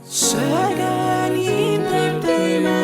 Sagan Entertainment.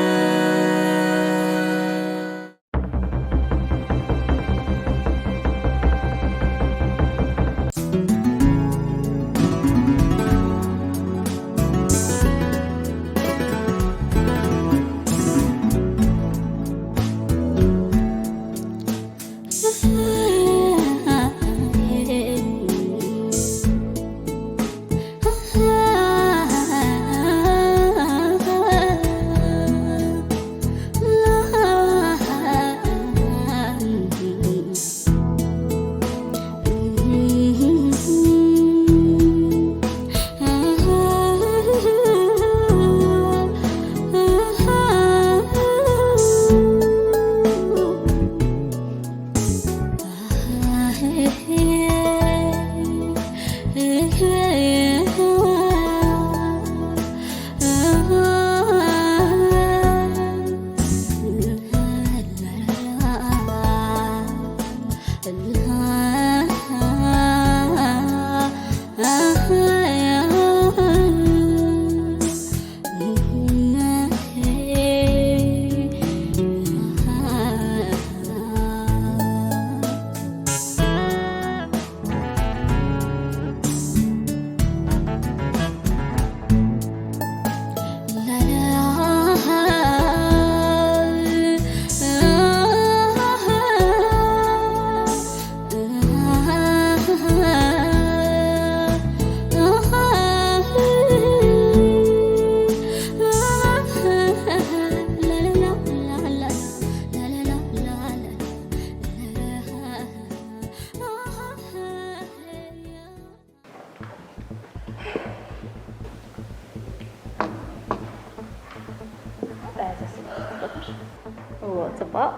እዎ፣ ጽቡቕ።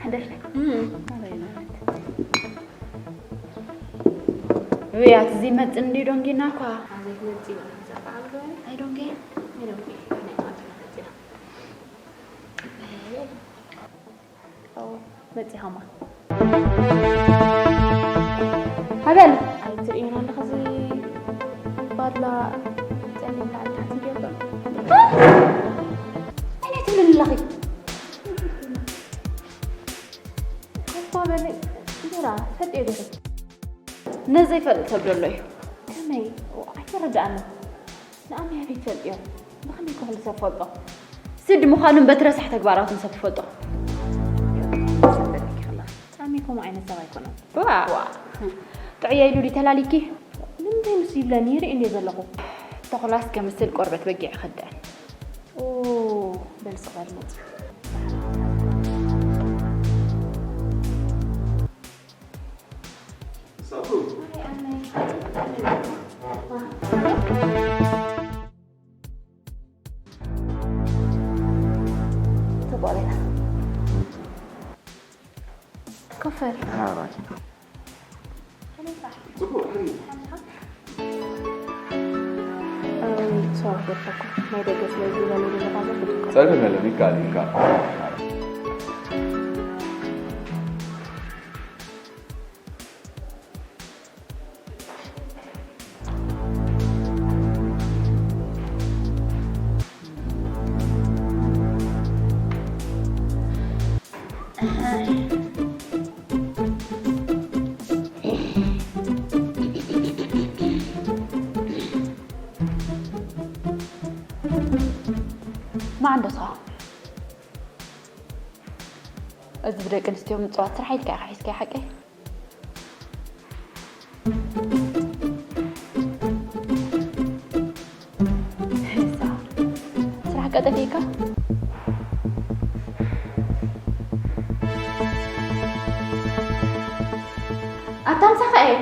ሓደሽ ነይ። እም። ኣበይ ማለት? ውያት፣ እዚ መጽእ እንዲ ዶንጊና እኳ። ኣበይ መጽእ? ዘፋ ኣሎ። ኣይ ዶንጊ። ኣይ ዶንጊ። ናይ ማዕድ መጽእ። መጺኻማ። ሃበል! ኣይትርእዮን ኣለኺ እዚ ባድላ ጸሊም ላዕሊ ታሕቲ ገይሩ ዘሎ። እንታይ ትብልኒ ኣለኺ? እኳ በሊ እንጀራ ፈልጥዮ ዲኺ? ነዘይፈልጥ ሰብ ደሎ እዩ። ከመይ? ኣይተረድኣንን። ንኣመይ ኣበይ ትፈልጥዮ? ብኸመይ ከ ኩሉ ሰብ ፈልጦ? ስዲ ምዃኑን በቲ ረሳሕ ተግባራቱን ሰብ ትፈልጦ? ሰብ በሊኪ ከላ። ጫሚ ከምኡ ዓይነት ሰብ ኣይኮነን። ዋ! ዋ! ጥዕየ ኢሉ ድዩ ተላሊኪ? ንምንታይ ንሱ ይብለኒ? ይርኢ እንድየ ዘለኹ። ተኹላስ ከምስል ቆርበት በጊዕ ይኸድዐን። ኦ፣ በል ስቕ በል መጽ። ተቋሪና። ኮፈር። ሶሪ፣ ገድፈኩም። ናይ ደገ ስለ ዝብለኒ ዘለኻ ዘፍልጥኩም። ጸገም የለን፣ ይከኣል፣ ይከኣል። መዓንደስኻ። እዚ ብደቂ ኣንስትዮ ምጽዋት ስራሕ ኢልካ ኢኻ ሒዝካዮ ሓቀይ? ስራሕ ቀጠፊእካ? ኣታ ምሳኻ እየ።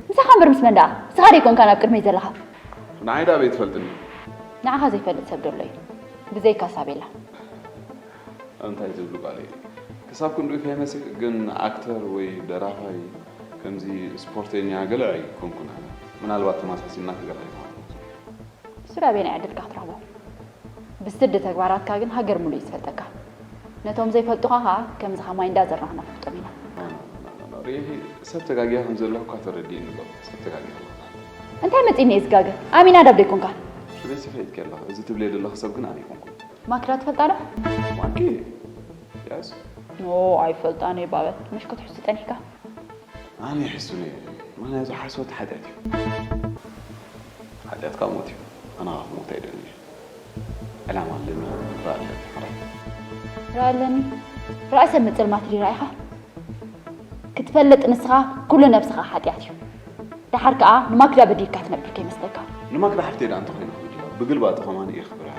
ምሳኻ እምበር ምስ መን ደኣ? ንስኻ ዶ ኣይኮንካ ናብ ቅድመይ ዘለኻ? ንዓይ ደኣ ኣበይ ትፈልጥኒ? ንዓኻ ዘይፈልጥ ሰብ ደሎ እዩ። ብዘይካ ሳቤላ። እንታይ ትብሊ ጓለይ? ክሳብ ክንድኡ ፌመስ እየ፣ ግን ኣክተር ወይ ደራፋይ ከምዚ ስፖርተኛ ገለ ኣይኮንኩን ኣነ። ምናልባት ተመሳሲልና ክገርም ይኸውን። እሱ ዶ ኣበየናይ ዕድልካ ክትረኽቦ? ብስዲ ተግባራትካ ግን ሃገር ሙሉእ እዩ ዝፈልጠካ። ነቶም ዘይፈልጡኻ ኸዓ ከምዚ ኸማይ እንዳዘራኽና ንፈልጦም ኢና። ሪኢኺ፣ ሰብ ተጋጊያ ከም ዘለኹ እኳ ተረዲእኒ እኮ። ሰብ ተጋጊያ ኣለኹ። እንታይ መጺኒ እየ ዝጋገ? ኣሚናዳብ ዶ ኣይኮንካን? ሽበይ ስፍሒት ከለኹ፣ እዚ ትብልዮ ዘለኹ ሰብ ግን ኣነ ኣይኮንኩን። ማክዳ ትፈልጣ ዶ? ማኪ? ያስ? ኖ፣ ኣይፈልጣን እየ ባበል። ምሽ ክትሕሱ ጸኒሕካ? ኣነ ይሕሱን እየ። ምኽንያቱ ሓሶት ሓጢኣት እዩ። ሓጢኣት ካብ ሞት እዩ። ኣነ ካብ ሞት ኣይደልን እየ። ዕላማ ኣለኒ፣ ራኢ ኣለኒ። ሕራይ። ራኢ ኣለኒ? ራኢ ሰብ መጸልማት ድዩ ራኢኻ? ክትፈልጥ ንስኻ ኩሉ ነብስኻ ሓጢኣት እዩ። ደሓር ከኣ ንማክዳ በዲልካ ትነብር ከይመስለካ። ንማክዳ ሓፍተይ ደኣ እንተኾይና ክብድላ፣ ብግልባጡ ከማን እየ ክብርሃ።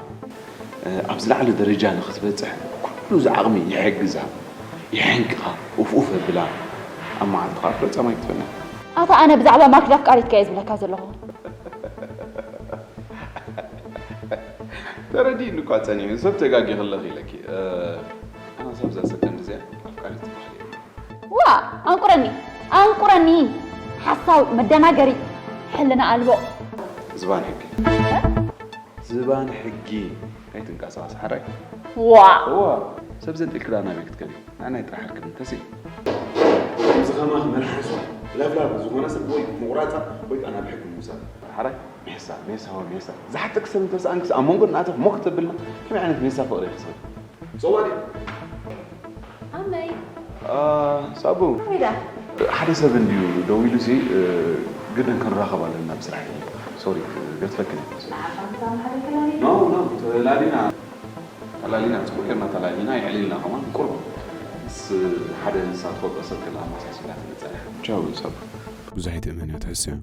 እ፣ ኣብ ዝለዓለ ደረጃ ንኽትበጽሕ ኩሉ ዝዓቕሚ ይሕግዛ፣ ይሕንቅኻ፣ ኡፍ ኡፍ የብላ። ኣብ መዓልቲ ከኣ ፍረ ጻማ ይክትፈና። ኣታ ኣነ ብዛዕባ ማክዳ ኣፍቃሪትካ እየ ዝብለካ ዘለኹ። ተረዲእኒ እኳ ጸኒሑ፣ ሰብ ተጋጊ ከለኺ ኢለኪ። እ፣ ኣነ ሳብዛ ሰከንድ እዚኣ ኣፍቃሪት ትበሃል እየ። ዋ ኣንቁረኒ ኣንቁረኒ ሓሳዊ መደናገሪ ሕልና ኣልቦ። ዝባን ሕጊ ዝባን ሕጊ ኣይትንቀሳቐስ ሓራይ። ዋ እዋ ሰብ ዘንጢልኪ ደኣ ናበይ ክትከዲ? ንዓናይ ጥራሕ ኣርክብኒ ተስኢ። ከምዚ ከማኺ መልሓሷ ለፍላፍ ዝኾነ ሰብ ወይ ምቑራጻ ወይ ከኣ ናብ ሕጊ ምውሳድ። ሓራይ ሜሳ ሜሳ ወ ሜሳ ዝሓተኪ ሰብ እንተሰኣንክስ ኣብ መንጎ እናእተኽ ሞኽ ተብልና ከመይ ዓይነት ሜሳ ፍቕሪ ኢኺ ሰብ? ጸዋዲ ኣመይ ሳቡ ከመይ ደኣ ሓደ ሰብ እንድዩ ደዊሉ ሲ ግድን ክንራኸብ ኣለና ብስራሕ እዩ። ሶሪ ገድፈክን። ኖ ኖ ተላሊና ተላሊና ጽቡቅ ጌርና ተላሊና የዕሊልና ከማን ቁሩብ ምስ ሓደ ንሳ ትፈልጦ ሰብ ከላ ኣመሳሲላ ትመጸና። ቻው ሳቡ። ብዙሕ ኣይትእመን እያ ትሕስያ።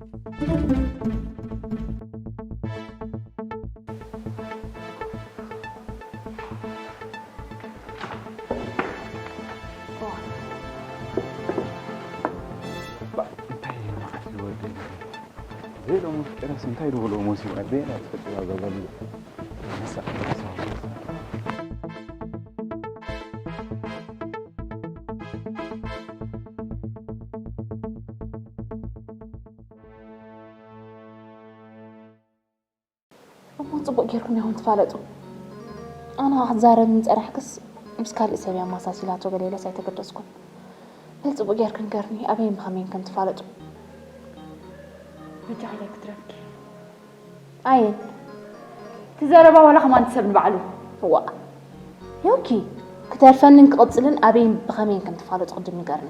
እንታይ መዓት ዝወደኒ ዘይሎም ፍቅረስ እንታይ ዝበሎ መሲሉ ኣደና ትፈጥራ ዘበሉ እሞ ጽቡቕ ጌርኩም ኢኹም ትፋለጡ። ኣነ ክዛረብ እንጸናሕክስ ምስ ካልእ ሰብ እያ ኣመሳሲላቶ ገለ ኢለስ ኣይተገደስኩን። በል ጽቡቕ ጌርኪ ንገርኒ ኣበይን ብኸመይን ከም ትፋለጡ። በጃኺ ኢለ ክትረፍኪ። ኣየን? እቲ ዘረባ ዋላ ከማን እቲ ሰብ ንባዕሉ። እዋእ። ዮኪ፣ ክተርፈንን ክቕጽልን ኣበይን ብኸመይን ከም ትፋለጡ ቅድም ንገርኒ።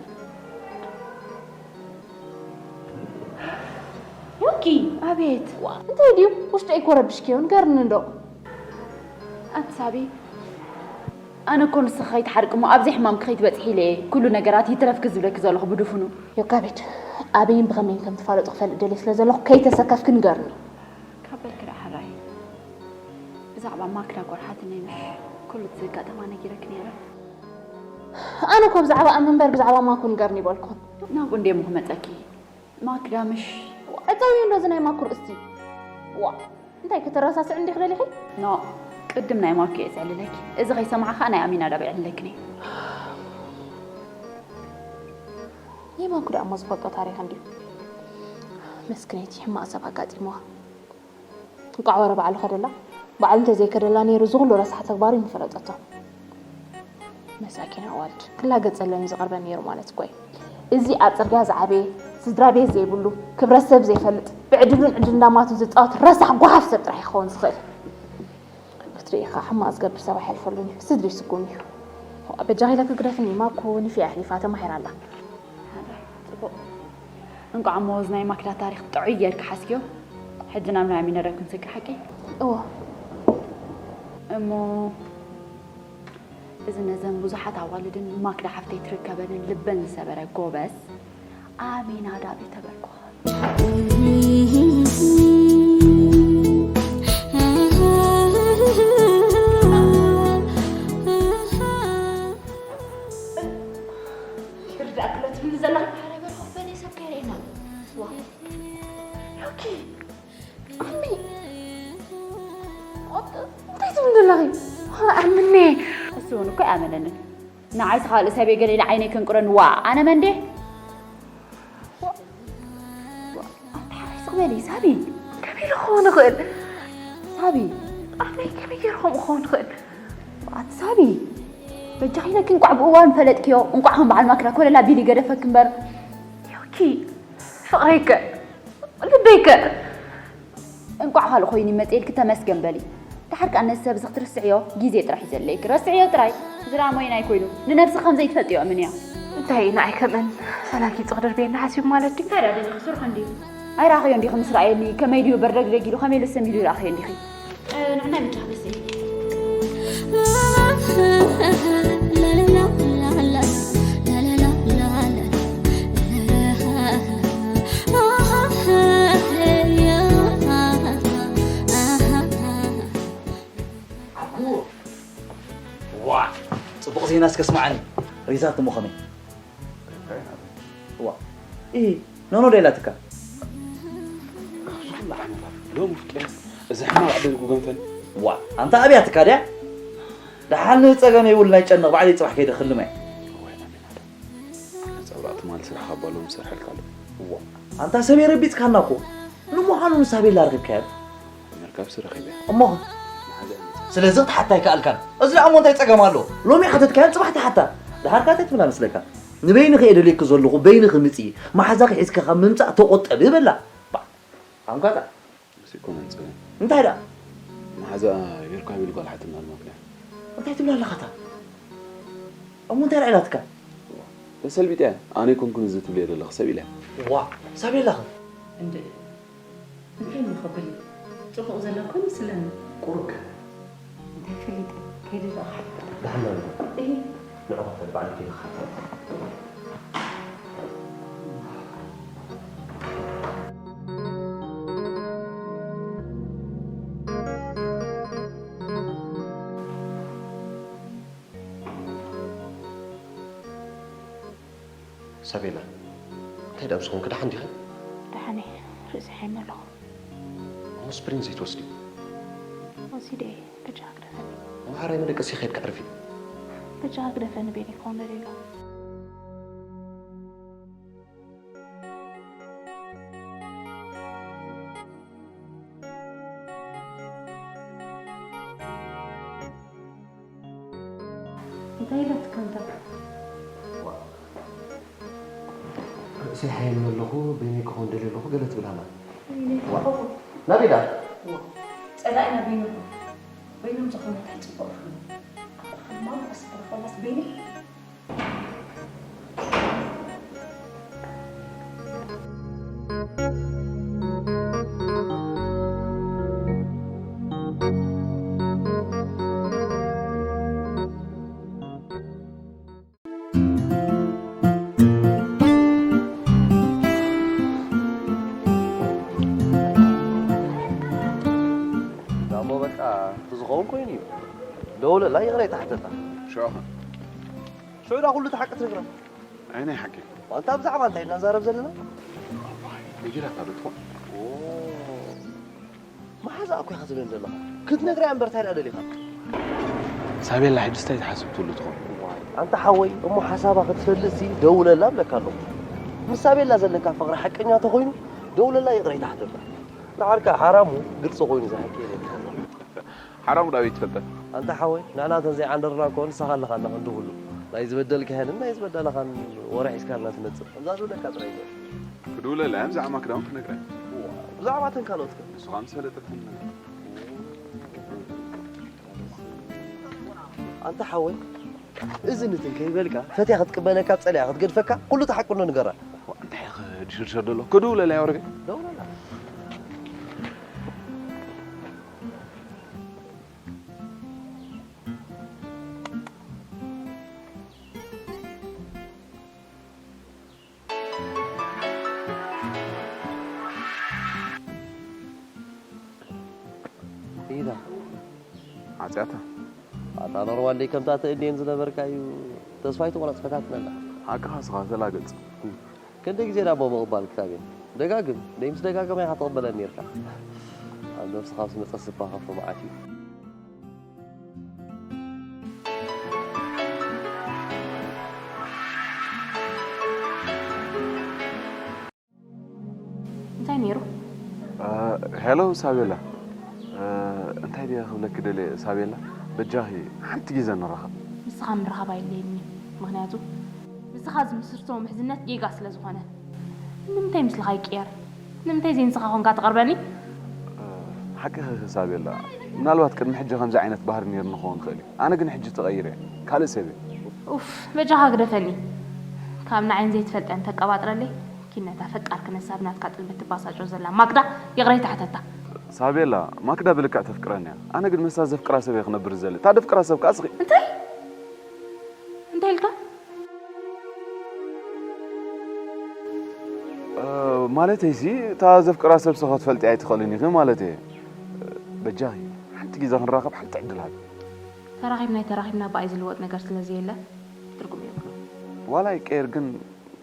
ዮኪ! ኣቤት! እንታይ ድዩ? ውሽጠይ እኮ ረቢሽክዮ፣ ንገርኒ እንዶ። ኣቲ ሳቢ፣ ኣነ እኮ ንስኺ ከይትሓርቂ እሞ ኣብ ዘይሕማምኪ ከይትበጽሒ ኢለ እየ ኩሉ ነገራት ይትረፍኪ ዝብለኪ ዘለኹ ብድፉኑ። ዮካ ቤት፣ ኣበይን ብኸመይን ከም ትፋለጡ ክፈልጥ ደልየ ስለ ዘለኹ ከይተሰከፍኪ ንገርኒ። ካብ በልኪ ደኣ ሕራይ። ብዛዕባ ማክዳ ጎርሓትኒ ምሽ ኩሉ እቲ ዘጋጠማ ነጊረኪ ነይረ። ኣነ እኮ ብዛዕባኣ ምንበር ብዛዕባ ማኩ ንገርኒ ይበልኩ። ናብኡ እንድየ እሞ ክመጸኪ። ማክዳ ምሽ። ዕጸውዮ እንዶ እዚ ናይ ማኩ ርእሲ። ዋእ፣ እንታይ ከተረሳስዕኒ እንዲኺ ደሊኺ? ኖእ፣ ቅድም ናይ ማኩ እየ ዘዕልለኪ። እዚ ከይሰማዕኺ ከኣ ናይ ኣሚናዳብ የዕልለኪ ነይረ። ናይ ማኩ ደኣ እሞ ዝፈልጦ ታሪኽ እንድዩ። መስክነይቲ ሕማቕ ሰብ ኣጋጢምዋ። እንቋዕ ወረ ባዕሉ ከደላ፣ ባዕሉ እንተዘይከደላ ነይሩ እዚ ኩሉ ረሳሕ ተግባሩ ኣይምፈለጠቶ። መሳኪን ኣዋልድ ክላገጸለን እዩ ዝቐርበን ነይሩ ማለት እኮ እዩ። እዚ ኣብ ጽርግያ ዝዓበየ፣ ስድራ ቤት ዘይብሉ፣ ክብረት ሰብ ዘይፈልጥ፣ ብዕድሉን ዕድል እንዳማቱን ዝጻወት ረሳሕ ጓሓፍ ሰብ ጥራሕ እዩ ክኸውን ዝኽእል። ክትርኢ ኢኻ ሕማቕ ዝገብር ሰብ ኣይሓልፈሉን እዩ። ስድሪ ስጉም እዩ። በጃኺ ኢለኪ ግደፍኒ፣ ማኩ ንፊዕ ኣሕሊፋ ተማሂራ ኣላ። ጽቡቕ። እንቋዕ እሞ እዚ ናይ ማክዳ ታሪኽ ጥዑይ ጌርኪ ሓዝክዮ። ሕጂ ናብ ናይ ኣሚናዳብ ክንስግር ሓቀይ? እወ። እሞ እዚ ነዘን ብዙሓት ኣዋልድን ማክዳ ሓፍተይ ትርከበንን ልበን ዝሰበረ ጎበዝ ኣሚናዳብ እዩ ተበርኩኻ። ይርዳእክሎ ትብሊ ዘላ። ኣረ በል ኮፍ በሊ ሰብ ከይርእየና። ዋ። ዮኪ፣ ኣሚ፣ እንታይ ትብሊ ዘለኺ? ኣምኔ። እሱ እውን እኮ ኣይኣመነንን። ንዓይስ ካልእ ሰብ እየ ገለ ኢለ ዓይነይ ከንቅረኒ። ዋ፣ ኣነ መን ድየ? ኣታ ሓራይ ስቕ በሊ ሳቢ። ከመይ ኢለ ክኸውን እኽእል? ሳቢ። ኣበይ ከመይ ገይረ ከምኡ ክኸውን እኽእል? ኣቲ ሳቢ። በጃኺ ኢለኪ እንቋዕ ብእዋኑ ፈለጥክዮ፣ እንቋዕ ከም በዓል ማክዳ ኮለል ኣቢሉ ይገደፈኪ እምበር። ኪ ፍቕረይከ ልበይከ እንቋዕ ካልእ ኮይኑ ይመፅኤልኪ ተመስገን በሊ። ደሓር ከዓ ነዚ ሰብ እዚ ክትርስዕዮ ግዜ ጥራሕ እዩ ዘድልየኪ። ረስዕዮ ጥራይ። እዚ ደኣ ሞይና ኣይኮይኑ ንነብሲ ከም ዘይትፈልጥዮ እምንዮ። እንታይ ንዓይ ከምእን ፈላጊ ጽቕድር ቤና ሓሲቡ ማለት ድዩ? እንታይ ደኣ ደሊኺ ስርሑ እንድዩ። ኣይረኣኽዮን ዲኺ ምስ ረኣየኒ ከመይ ድዩ በርደግደግ ኢሉ ከመይ ኢሉ ሰሚዱ ይረኣኽዮን ዲኺ? ንዕና ብቻ ክሲ ኣኩ ዋ ጽቡቕ ዜና እስከ ስማዓኒ። ሪዛልት እሞ ከመይ? ዋ ኢ ኖኖ ደላትካ ሎሚ ፍጥረት እዚ ሕማቕ ዕድል ክገንፈን ዋ ኣንታ ኣብያትካ ድያ ደሓን ጸገም የብሉ ናይ ጨንቕ ባዕለይ ጽባሕ ከይደ ክልመ ጸብራቕ ትማል ስራሕ ካብ ባሎም ሰርሐልካ ኣሎ ዋ ኣንታ ሰበይ ረቢጽካና እኮ ንምዃኑ ንሳቤላ ረኺብካዮ መርካብሲ ረኺበ እሞ ስለዚ ክትሓታ ኣይከኣልካን እዚ ደኣ እሞ እንታይ ጸገም ኣሎ ሎሚ ሓተትካዮ ጽባሕ ትሓታ ድሓርካ እንታይ ትብላ መስለካ ንበይንኺ እየ ደልየኪ ዘለኹ በይንኺ ምጺ መሓዛኺ ሒዝኪ ካብ ምምጻእ ተቖጠቢ በላ ኣንኳታ ምስ ይኮነን ጸገም እንታይ ደኣ መሓዛ ይርካብ ኢሉ ጓል ሓትና ኣሎ ምክንያት እንታይ ትብላ ኣለኻታ እሞ እንታይ ርኣይላትካ ተሰልቢጠ ኣነ ይኮንኩን እዚ ትብልየ ዘለኹ ሰብ ኢለ ዋ ሰብ የለኽን እንደ እንታይ እሞ ክብል እዩ? ጽቡቕ ዘሎ እኮ ይመስለኒ። ቁሩብ ከ? እንታይ ፈሊጠ? ከይደ ደኣ ክሓቶ። ደሓና ኣሎ። እሂ። ንዑ ክፈል ባዕሉ ከይደ ክሓቶ። ሳቤላ፣ እንታይ ደኣ ምስ ኾንኪ ደሓን ዲኺ? ደሓን እየ፣ ርእሲ ሓይሚ ኣለኹ። እሞ ስፕሪን ዘይትወስዲ? ወሲደ እየ፣ በጃኻ ግደፈኒ። እሞ ሓራይ መደቀሲ ከይድኪ ዕርፊ። በጃኻ ግደፈኒ ቤኒ ክኾን ደልየ ኣለኹ። እንታይ ኢላትካ እንታ? ርእሰይ ሓየኒ ኣለኹ፣ በይነይ ክኸውን ደልየ ኣለኹ ገለ ትብል ኣላ። ናበይ ደኣ? ጸላኢና በይንኹም። በይኖም ዝኾነ እንታይ ጽቡቕ ይኾኑ። ኣባኻ ድማ ንኸስከረ ኮላስ በይነይ ዳሞ በቃ እቲ ዝኸውን ኮይኑ እዩ ደውለላ ይቕረ ይትሓተታ ሽዑ ኸ ሽዑ ዳ ኩሉ እቲ ሓቂ ትነግራ ኣይ ናይ ሓቂ ኣንታ ብዛዕባ እንታይ ኢና ንዛረብ ዘለና ነጊራታ ዶ ትኾን መሓዛኣ እኮ ኢኻ ትብለኒ ዘለኻ ክትነግራ እያ እምበር እንታይ ደኣ ደሊኻ ሳቤላ ሕጅስ እንታይ ትሓስብ ትብሉ ትኾን ኣንታ ሓወይ እሞ ሓሳባ ክትፈልጥ ሲ ደውለላ እብለካ ኣለኹ ምስ ሳቤላ ዘለካ ፍቕሪ ሓቀኛ እንተኾይኑ ደውለላ ይቕረ ይትሓተታ ንዓርካ ሓራሙ ግልፂ ኮይኑ ዝሓቂ የለን ሓራሙ ዳዊት ትፈልጠ ኣንታ ሓወይ ንሕና እንተን ዘይዓንደርና እኮ ንስኻ ኣለኻ እንዳ ክንዲ ኩሉ ናይ ዝበደልካየንን ናይ ዝበደልኻን ወረ ሒዝካልና ትመጽእ ከምዛ ዝብለካ ጥራይ ግበር ክድውለላ እያ ብዛዕባ ክዳውንቲ ክነግራ እየ ብዛዕባ እተን ካልኦት ከ ንሱ ከዓ ምስ ፈለጠ እተን ኣንታ ሓወይ እዝን እትን ከይበልካ ፈትያ ክትቅበለካ ጸሊኣ ክትገድፈካ ኩሉ ተሓቅኖ ንገራ እንታይ ክድሽርሸር ዘሎ ክድውለላ እያ ወረገ ደውለላ ኢዳ ዓጽያታ ኣታ ኖርማል ደይ ከምታ ተእንዴን ዝነበርካ እዩ ተስፋ ይትቆረጽ ፈታትነና ሓቅኻ ስኻ ተላገጽ ክንደ ግዜ ዳሞ ምቕባል ክታብ እየ ደጋግም ደይ ምስ ደጋገመ ኢኻ ትቕበለኒ ነርካ ኣብ ነብስኻ ምስ መጸ ስባኸ መዓት እዩ እንታይ ነይሩ? ሄሎ ሳቤላ፣ እንታይ ድየ ክብለኪ ደልየ ሳቤላ፣ በጃኺ ሓንቲ ግዜ ንራኸብ። ንስኻ ምርኻብ ኣየድልየንን እዩ፣ ምኽንያቱ ንስኻ ዝምስርቶ ምሕዝነት ጌጋ ስለ ዝኾነ። ንምንታይ ምስልኻ ይቅየር? ንምንታይ ዘይንስኻ ኾንካ ትቐርበኒ? ሓቂ ክሳብ የላ። ምናልባት ቅድሚ ሕጂ ከምዚ ዓይነት ባህሪ ነይሩ ንኸውን ይኽእል እዩ። ኣነ ግን ሕጂ ተቐይረ። ካልእ ሰብ እየ። ኡፍ፣ በጃኻ ግደፈኒ። ካብ ንዓይን ዘይትፈልጠን ተቀባጥረለይ። ኪነታ ፈቃር ክነሳ ብናትካ ጥልበት ትባሳጮ ዘላ ማክዳ ይቕሬታ ሕተታ። ሳቤላ፣ ማክዳ ብልክዕ ተፍቅረኒ እያ። ኣነ ግን ምስታ ዘፍቅራ ሰብ እየ ክነብር ዝደሊ። እታ ዘፍቅራ ሰብ ከኣ ስኺ እንታይ? እንታይ ኢልካ? እ፣ ማለተይሲ፣ እታ ዘፍቅራ ሰብ ስኸ ትፈልጢ ኣይትኽእልን ኢኺ ማለት እየ። በጃኺ፣ ሓንቲ ግዜ ክንራኸብ ሓንቲ ዕድል ሃቢ። ተራኺብና ኣይተራኺብና ብኣይ ዝልወጥ ነገር ስለ ዘየለ ትርጉም የብሉን። ዋላ ይቀየር ግን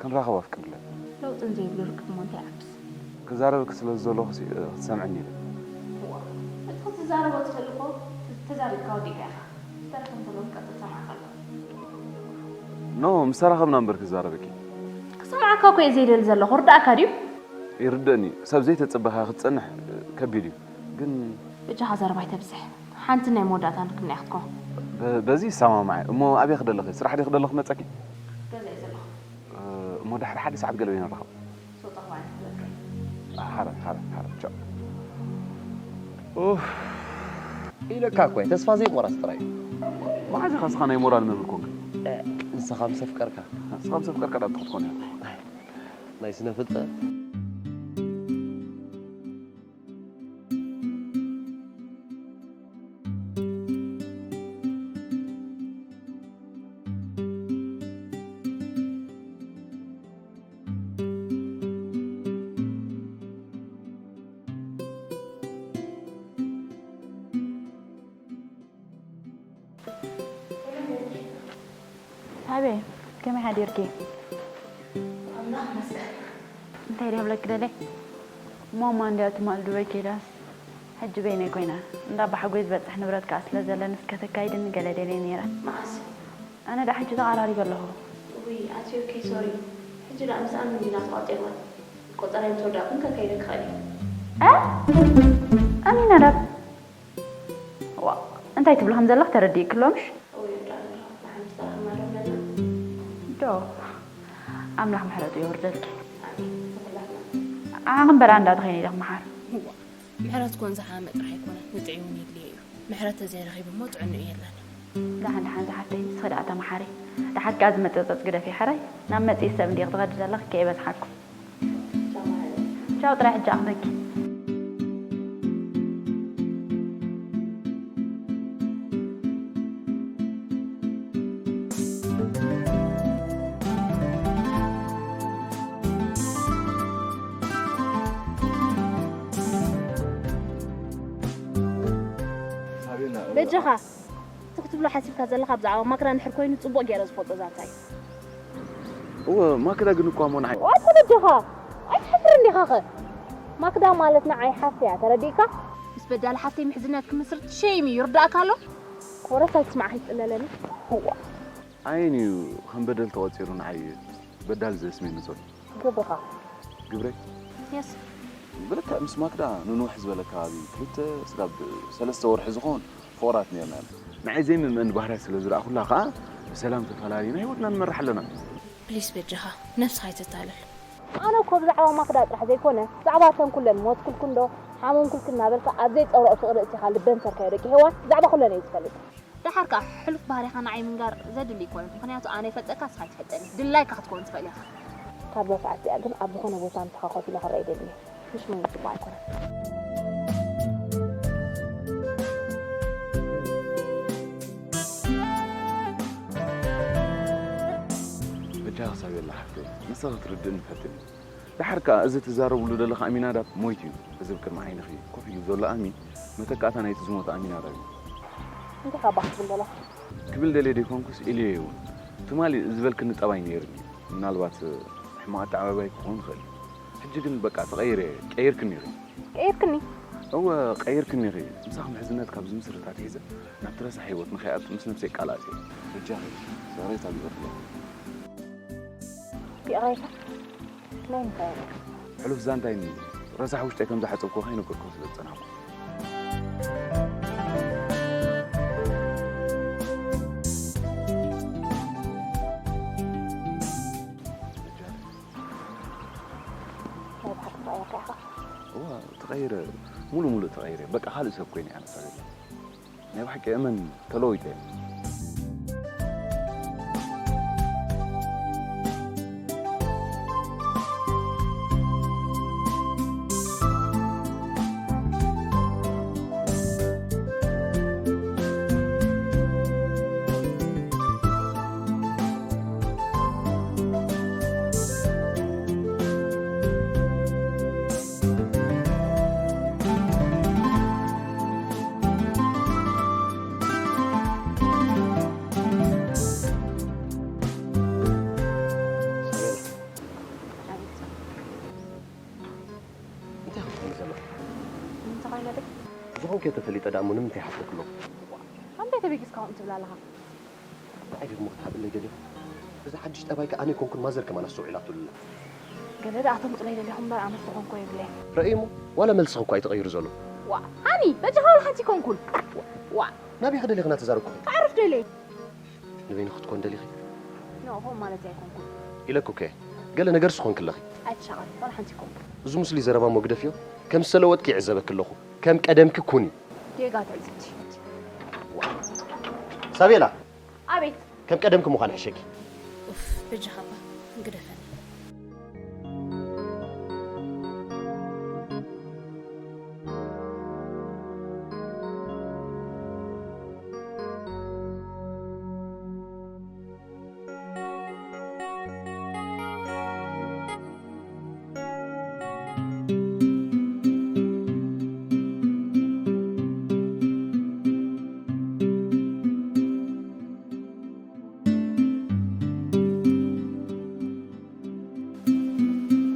ክንራኸብ ኣፍቅድለይ። ለውጥን ዘይብሉ ርክብ እሞ እንታይ ይዓብስ? ክዛረበኪ ስለ ዝደለኹ ሲ-፣ ክትሰምዕኒ ኢለ። እዋ፣ እቲ ክትዛረቦ ትኽእል እኮ ተዛሪብካ ወዲእካ ኢኻ። ዝተረፈ እንተሎ ክቀጽል ሰማዕካ ኣለኹ። ኖ፣ ምስ ተራኸብና እምበር ክዛረበኪ። ክሰምዓካ እኮ እየ ዘይደሊ ዘለኹ፣ ርዳእካ ድዩ? ይርደእኒ፣ ሰብ ዘይተጸበኻ ክትጸንሕ ከቢድ እዩ። ግን በጃኻ ዘረባ ኣይተብዝሕ። ሓንቲ ናይ መወዳእታ ንክናያ ክትከውን። በ-፣ በዚ ይሰማማዕ እየ። እሞ ኣበይ ክደለኺ? ስራሕ ድዩ ክደለኺ መጸኪ? ገዛ እየ ዘለኹ። እ፣ እሞ ድሕሪ ሓደ ሰዓት ገለ በይና ንራኸብ። ሶጣ ባይ ትበልከ። ሓረ፣ ሓረ፣ ሓረ፣ ቻው። ኡፍ። ኢለካ እኮ እየ፣ ተስፋ ዘይቆረጽ ጥራይ እዩ። መዓዝ ኢኻ እስኻ ናይ ሞራል መምህር ኮንካ? እ፣ ንስኻ ምስ ኣፍቀርካ። ንስኻ ምስ ኣፍቀርካ ዳኣ ብትኹት ኮን ኢኻ። ናይ ስነ ፍልጠት። ሳቤ፣ ከመይ ሓዲርኪ? ኣምላኽ ይመስገን። እንታይ ድየ ክብለኪ ደልየ? ማማ እንድያ ትማል ዱበይ ከይዳስ፣ ሕጂ በይነይ ኮይና። እንዳ ኣባሓጎይ ዝበጽሕ ንብረት ከኣ ስለ ዘለኒ እስከ ተካይድኒ ገለ ደልየ ነይረ። መዓስ? ኣነ ደኣ ሕጂ ተቓራሪበ ኣለኹ። ውይ፣ ኣቲ ኦኬ፣ ሶሪ። ሕጂ ደኣ ምስ ኣሚን ዲና ተቋጺርና? ቆጸራይ ምስ ወዳእኩ ከካይደኪ ክእል እየ። እ? ኣሚናዳብ? ዋእ፣ እንታይ ትብሊ ከም ዘለኺ ተረዲእኪ ኣሎ ምሽ? እወ፣ ይርዳእ ኣሎ። ንሓንቲ ተራኺብና ዶ ምበልና? ዶ፣ ኣምላኽ ምሕረቱ የውርደልኪ። ኣሜን፣ ንኹላትና። ዓኺ እምበር ኣንዳ ተኸይነ ኢለኺ መሓር። እዋ፣ ምሕረት ኮን ዝሓመ ጥራሕ ኣይኮነን፣ ንጥዑይ እውን የድልዮ እዩ። ምሕረት ተዘይረኺቡ እሞ ጥዕንኡ የለን። ደሓን፣ ደሓን ዝሓፍተይ፣ ንስኺ ደኣ ተመሓሪ። ደሓር ከኣ ዝመጸጸጽ ግደፊ ሕራይ። ናብ መጽኢ ሰብ እንዲኺ ትኸዲ ዘለኺ ከይበዝሓኩም። ቻው ጥራይ ሕጂ ኣኽብረኪ። በጃኻ። እቲ ክትብሎ ሓሲብካ ዘለኻ ብዛዕባ ማክዳ እንድሕር ኮይኑ ጽቡቕ ገይረ ዝፈልጦ ዛንታ እዩ። እወ፣ ማክዳ ግን እኳ እሞ ንዓይ ዋይ፣ ተበጀኻ! ኣይትሓፍርን ዲኻኸ? ማክዳ ማለት ንዓይ ሓፍተይ እያ፣ ተረዲእካ? ምስ በዳሊ ሓፍተይ ምሕዝነት ክምስርት ሸይም እዩ፣ ይርዳእካ ኣሎ? ወረስ ኣይትስማዕ፣ ከይትጽለለኒ። እዋ። ኣየን እዩ ከም በደል ተቖጺሩ ንዓይ በዳል ዘስሜኒ ዘሎ? ግብርኻ። ግብረይ? የስ። ብልክዕ ምስ ማክዳ ንንውሕ ዝበለ ከባቢ፣ ክልተ ስጋብ ሰለስተ ወርሒ ዝኸውን ፍቑራት ነይርና ኢና። ንዓይ ዘይምእመን ባህርያ ስለ ዝረኣኹላ ከኣ፣ ብሰላም ተፈላሊና ህይወትና ንመርሕ ኣለና። ፕሊስ በጃኻ፣ ነብስኻ ኣይተታልል። ኣነ እኮ ብዛዕባ ማክዳ ጥራሕ ዘይኮነ፣ ብዛዕባ እተን ኩለን ሞትኩልክን ዶ፣ ሓመምኩልክን እናበልካ ኣብ ዘይጸውረኦ ፍቕሪ እቲኻ ልበን ሰርካዮ ደቂ ሄዋን፣ ብዛዕባ ኩለን እየ ዝፈልጥ። ደሓር ከኣ ሕሉፍ ባህርያኻ ንዓይ ምንጋር ዘድሊ ኣይኮነን፣ ምኽንያቱ ኣነ ይፈልጠካ፣ ንስኻ ኣይትፈልጠኒ። ድላይካ ክትከውን ትኽእል ኢኻ። ካብዛ ሰዓት እዚኣ ግን ኣብ ዝኾነ ቦታ ምሳኻ ኮፍ ኢለ ክረኣ ኣይደልን እየ። ምሽ ምኑ ጽቡቕ ኣይኮነን። በጃኻ ሳቤላ ሓፍተይ፣ ንስኺ ክትርድእኒ ፈትኒ። ደሓር ከኣ እዚ ትዛረብሉ ዘለኺ ኣሚናዳብ ሞይቱ እዩ። እዚ ኣብ ቅድሚ ዓይንኺ ኮፍ ኢሉ ዘሎ ኣሚ መተካእታ ናይቲ ዝሞተ ኣሚናዳብ እዩ። እንታይ ኢኻ ባህ ትብል ዘለኻ? ክብል ደልየ ደይኮንኩስ ኢለዮ እውን። ትማሊ ዝበልክኒ ጠባይ ነይሩኒ። ምናልባት ሕማቕ ኣተዓባባይ ክኸውን ይኽእል እዩ። ሕጂ ግን በቃ ተቐይረ እየ። ቀይርክኒ ኢኺ። ቀይርክኒ? እወ፣ ቀይርክኒ ኢኺ። ምሳኺ ምሕዝነት ካብ ዝምስርት ኣትሒዘ ናብቲ ረሳሕ ህይወት ንኸይኣቱ ምስ ነብሰይ ቃል ኣትየ። በጃኺ፣ ይቕሬታ ግበርለይ። ይቕሬታ? ናይ ምንታይ? ሕሉፍ ዛንታይ እኒ ረሳሕ ውሽጠይ ከም ዝሓጸብኩ ከይነገርኩ ስለ ዝጸናሕኩ። እዋ፣ ተቐይረ፣ ሙሉ ሙሉ ተቐይረ። በቃ ካልእ ሰብ ኮይነ እየ ኣነ ሳቤላ። ናይ ብሓቂ እመን፣ ተለዊጠ እየ። እንታይ ክትብሊ ዘለኺ? እንታይ ኮይነ ደይ? ዝኾንኩ ተፈሊጠ ደኣ እሞ ንምንታይ ይሓትለኪ ኣለኹ? ኣንታይ ተበጊስካ ከምኡ ትብል ኣለኻ? ንዓይ ደግሞ ክትሃብለይ ደሊኹ? እዚ ሓድሽ ጠባይኪ ኣነ ኣይኮንኩን ማዘር ከማን ኣስተውዒላትሉ ኣላ። ገለ ደኣ ተምጽለይ ደሊኹም እምበር ኣመል ዝኾንኮ የብለይን። ረእዩ እሞ ዋላ መልስኺ እኳ እዩ ተቐይሩ ዘሎ። ዋእ ሃኒ በጃኻ ዋላ ሓንቲ ኣይኮንኩን። ዋእ ናበይ ክደሊኽና ተዛረብኩ? ከዕርፍ ደልየ። ንበይኑ ክትኮን ደሊኺ? ኖ፣ ከምኡ ማለት ኣይኮንኩን። ኢለኩ እኮ እየ። ገለ ነገርስ ኮንኪ ኣለኺ። ኣይትሻቐል፣ ዋላ ሓንቲ ኣይኮንኩን። እዚ ምስሉይ ዘረባ እሞ ግደፍዮ። ከም ዝተለወጥኪ ይዕዘበኪ ኣለኹ። ከም ቀደምኪ ኩኒ። ጌጋ ትዕዝብቲ። ሳቤላ! ኣቤት። ከም ቀደምኪ ምዃን ይሕሸኪ። ኡፍ፣ በጃኻ እባ ግደፈኒ።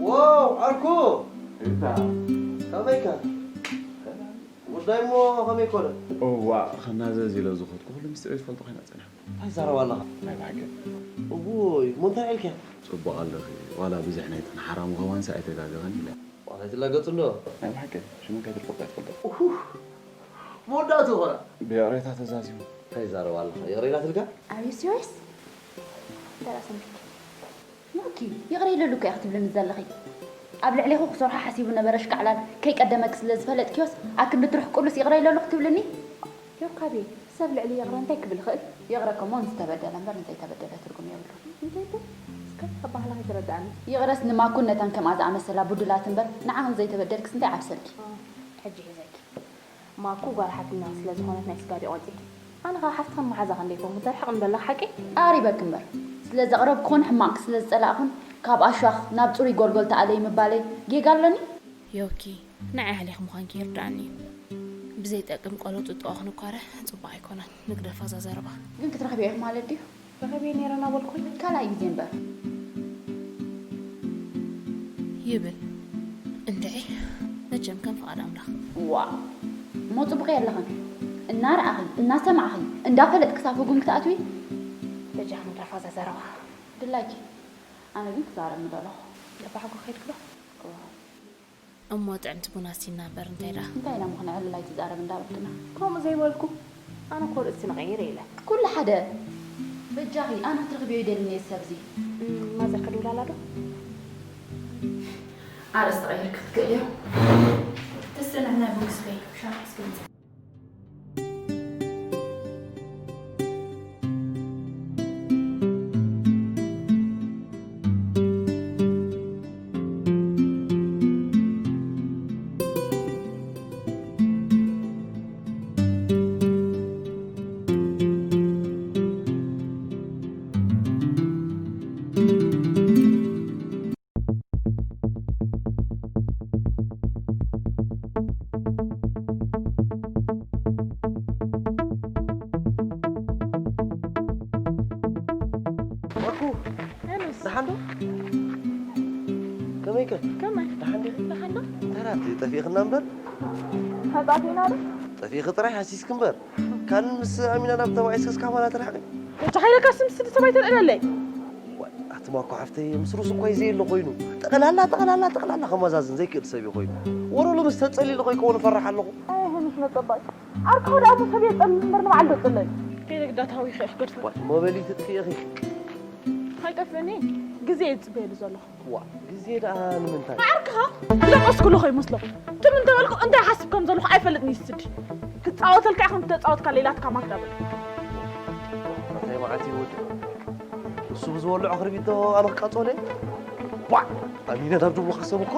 ዋው ዓርኩ! እታ ከመይካ? ጉዳይ እሞ ከመይ ኮነ? እዋ፣ ከናዘዝ ኢለ ዝኸድኩ ኩሉ ሚስጢር ትፈልጦ ኮይና ጸኒሓ። እንታይ ትዛረብ ኣለኻ? ናይ ብሓቂ። እውይ፣ እሞ እንታይ ኢልካ? ጽቡቕ ኣለኺ፣ ዋላ ብዝሕ ናይ ተንሓራሙ ከማንስ ኣይተጋገኸን ኢለ። ዋላ ኣይትላገጽ እንዶ። ናይ ብሓቂ፣ ሽመይ ከይትልቀቕ ኣይትፈልጦ። ኡፍ፣ መወዳእቱ ኾና። ብይቕሬታ ተዛዚሙ። እንታይ ትዛረብ ኣለኻ? ይቕሬታ ትልካ? Are you serious? ተራ ሰምዕኪ። ኖኪ፣ ይቕረ ኢለሉ እኮ ኢኺ ትብልኒ ዘለኺ። ኣብ ልዕሌኹ ክሰርሖ ሓሲቡ ነበረ ሽካዕላል፣ ከይቀደመኪ ስለ ዝፈለጥክዮስ፣ ኣክንዲ ትርሕቅሉስ ይቕረ ኢለሉ ክትብልኒ? ዮካቤ፣ ሰብ ልዕሊ ይቕረ እንታይ ክብል ይኽእል? ይቕረ እኮ እሞ ንዝተበደለ እምበር ንዘይተበደለ ትርጉም የብሉን። እንታይ እኮ? እስከ ኣባህላ ከይተረድኣኒ። ይቕረስ ንማኩን ነታን ከምኣ ዝኣመሰላ ቡዱላት እምበር፣ ንዓኺ ንዘይተበደልክስ እንታይ ዓብሰልኪ? እ፣ ሕጂ ሒዘኪ። ማኩ ጓል ሓትኛ ስለ ዝኾነት ናይ ስጋ ድዩ ቆጺርኪ? ኣነ ኸኣ ሓፍትኽን መሓዛኽን ደይኮንኩ፣ እንታይ ርሕቕ ንበላ ሓቂ? ኣቕሪበኪ እምበር፣ ስለ ዘቕረብኩኽን ሕማቕኪ ስለ ዝጸላእኩን፣ ካብ ኣሽዋኽ ናብ ጽሩይ ጎልጎል ተኣለዪ ምባለይ ጌጋ ኣሎኒ? ዮኪ፣ ንዓይ ኣሕሊኺ ምዃንኪ ይርድኣኒ እዩ። ብዘይጠቅም ቆሎ ጥጥዋ ክንኳረ ጽቡቕ ኣይኮነን። ንግደፋ እዛ ዘረባ። ግን ክትረኽብዮ ኢኺ ማለት ድዩ? ረኺበዮ ነይረ እናበልኩ ካልኣይ ግዜ እምበር። ይብል። እንድዒ፣ መቸም ከም ፍቓድ ኣምላኽ። ዋእ! እሞ ጽቡቕ የለኽን። እናረኣኺ፣ እናሰማዕኺ፣ እንዳፈለጥኪ ክሳብ ህጉም ክትኣትዊ? በጃኺ ንግደፋ እዛ ዘረባ። ድላይኪ። ኣነ ግን ክዛረብ ምደለኹ። ገባሕ እኮ ከይድኪ ዶ? እዋ። እሞ ጥዕምቲ ቡን ኣስቲና እምበር እንታይ ደኣ? እንታይ ኢና ምኽንዕልል ኣይትዛረብ እንዳ በልክና። ከምኡ ዘይበልኩ። ኣነ እኮ ርእሲ ንቐይር ኢለ። ኩሉ ሓደ። በጃኺ ኣነ ክትረኽብዮ ይደሊ ነየ ሰብዚ። እም፣ ማዘር ከድውላላ ዶ? ኣርእስቲ ቀይርኪ ክትክእልዮ። ተስእነ ናይ ቡን ክስተይ፣ ሻሂ ክስተ። ማኩ፣ ሄኖስ። ደሓን ዶ? ከመይከ? ከመይ? ደሓን ዲኺ? ደሓን ዶ? እንታይ ደኣ፣ ጠፊእኽና እምበር? ተጣፊእና ዶ? ጠፊእኺ ጥራይ ሃሲስኪ እምበር። ካልእ ምስ ኣሚና ናብ ተባዒስኪ እስካብ ማና ትርሕቂ። በጃኻ ኢለካስ ምስ እቲ ሰብኣይ ተልዕለለይ። ዋይ፣ ኣቲ ማኮ ሓፍተይ፣ ምስ ሩስ እኮ እዩ ዘየለ ኮይኑ። ጠቕላላ፣ ጠቕላላ፣ ጠቕላላ ከመዛዝን ዘይክእል ሰብ እዩ ኮይኑ። ወረ ሎምስ ተጸሊሉ ከይከውን እፈርሕ ኣለኹ። ኣይ፣ ሄኖስ መጸባይ። ዓርኩ ደኣ እሞ ሰብ የጸልል እምበር ንባዕሉ ዘጽልል። ከይደ ግዳ ታዊኸ ክገድፎ። ዋይ፣ መበሊት ትጥፍኢ ኢኺ። ኣይጠፍእኒ። ግዜ እየ ዝፅበየሉ ዘለኹ። ዋ ግዜ ደኣ ንምንታይ? ዓርክኻ ዝደቀስኩሉ ከይመስሎ። ትም እንተበልኩ እንታይ ሓስብ ከም ዘለኹ ኣይፈልጥን ይስድ። ክፃወተልካ ኢኹም ተፃወትካ ሌላትካ ማክዳ በል። እንታይ መዓት ይወድ እሱ ብዝወልዖ ክርቢቶ ኣነ ክቃጸሎ እየ? ዋ ኣሚነ ናብ ድብሎ ክሰብ እኮ